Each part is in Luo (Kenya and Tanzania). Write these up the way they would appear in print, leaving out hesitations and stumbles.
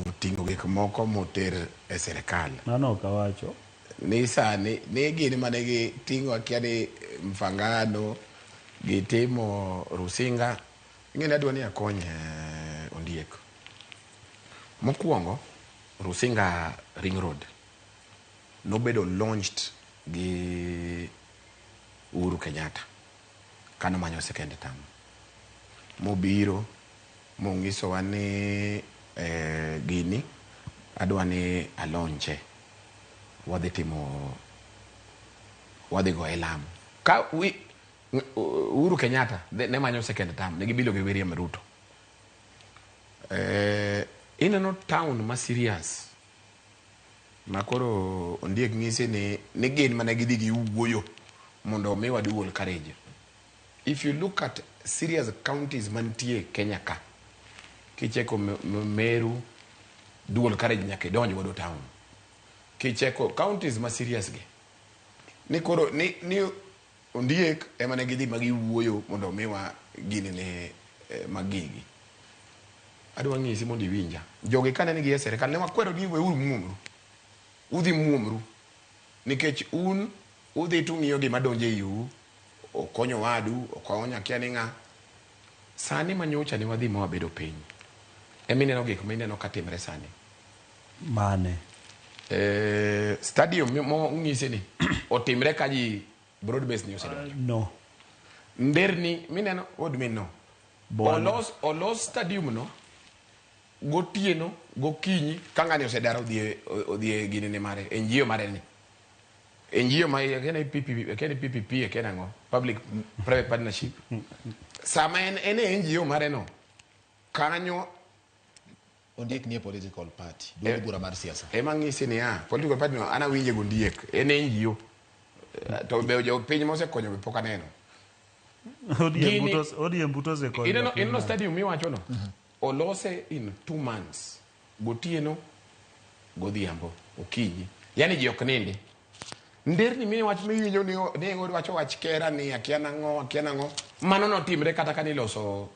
oting'o gik moko moter e sirikal. Mano ok awacho. Ni sani ni gin mane giting'o akia ni Mfangano gitimo Rusinga. Ing'e ni adwa ni akony Ondiek. Mokwongo Rusinga Ring Road nobedo launched gi Uhuru Kenyatta kanomanyo second term. Mobiro monyisowa ni gini adwa ni a launch wadhi timo, wadhi goye lam ka Uhuru Kenyatta ne manyo second term, ne gibilo gi William Ruto. Ineno town ma serious ma koro Ondiek nyisi ni gin mane gidhi giwuoyo mondo omiwa dual carriage. If you look at serious counties mantie Kenya ka, kicheko Meru, dual carriage nyaka idonj godo town. Kicheko counties ma serious gi ni koro ni Ondiek ema ne gidhi ma giwuoyo mondo omiwa gini ne magigi. Adwa ng'isi mondo iwinja. Jogi kane nigi e sirikal ne wakwero gi, weuru muomru. Udhi muomru. Nikech un udhi tung'iyo gima donjo e iu, okonyo wadu, okonyo akia ni ng'a. Sani manyocha ne wadhi ma wabedo piny. Emineno gik mineno katimre sani. Mane? Stadium mong'isi ni otimre ka ji broad base ni osedonjo. No. Nderni mineno, what do you mean no? Bwana. Olos stadium no gotieno gokinyi ka ng'ani osedar odhi e gini ne mare NGO mare ni NGO ma kene PPP, kene PPP, kene ang'o, public private partnership. Sama en e NGO mare no kanyo. Ondiek nie political party duond bura mar siasa. Ema ng'isi niya, political party no an awinje gondiek en NGO. To be jopiny mosekonyo be pok aneno. ODM ODM but osekonyo. Ineno stadium miwacho no olose in 2 months, gotieno godhiambo okinyi, yani ji ok nindi. Nderni miwach miwinjo ni wacho wach kera ni akia nang'o, akia nang'o, mano notimre kata ka niloso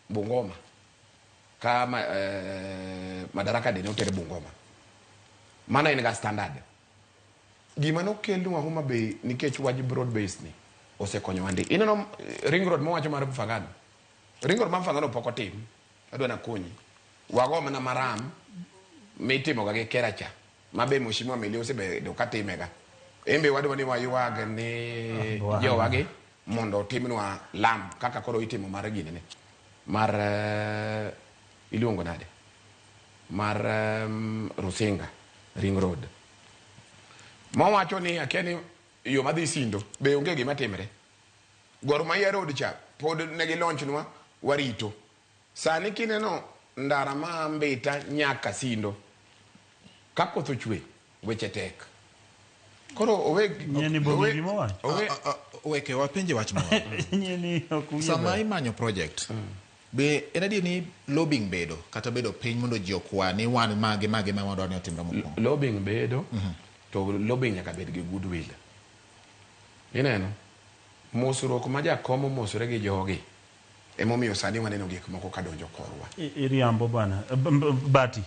Bungoma ka Madaraka Day ne oter Bungoma. Mano en ga standard. Gima nokelnwa Homa Bay nikech wach broad base ni osekonyowa ndi. Ineno ring road mowacho mar Mfangano, ring road mar Mfangano pok otim. Adwa nakonyi wago mana maram mitimoga gi kera cha ma be Mheshimiwa Millie osebedo katimega. En be wadwa ni waywag ni Bwana. jowagi mondo otimnwa lam kaka koro itimo mar ginene mar iluongo nade, mar Rusinga Ring Road mowacho ni akia ni yo madhi Sindo be onge gima timre. Gor Mahia Road cha pod negi launch nwa, warito. Sani kineno ndara ma Mbita nyaka Sindo, ka koth ochwe weche tek. Koro owe Nyieni bonge gima wacho. Owe Weke wapenje wach moro. Nyieni ok winjo Sama ber. imanyo project, be en adier ni lobbying bedo kata bedo piny mondo ji okwa ni wan mage mage ma wadwa ni otimre mokwongo? Lobbying bedo, to lobbying nyaka bed gi goodwill. Ineno mosruok ma jakom omosore gi jogi emomiyo sani waneno gik moko kadonjo korwa. Iriambo bana. Bati.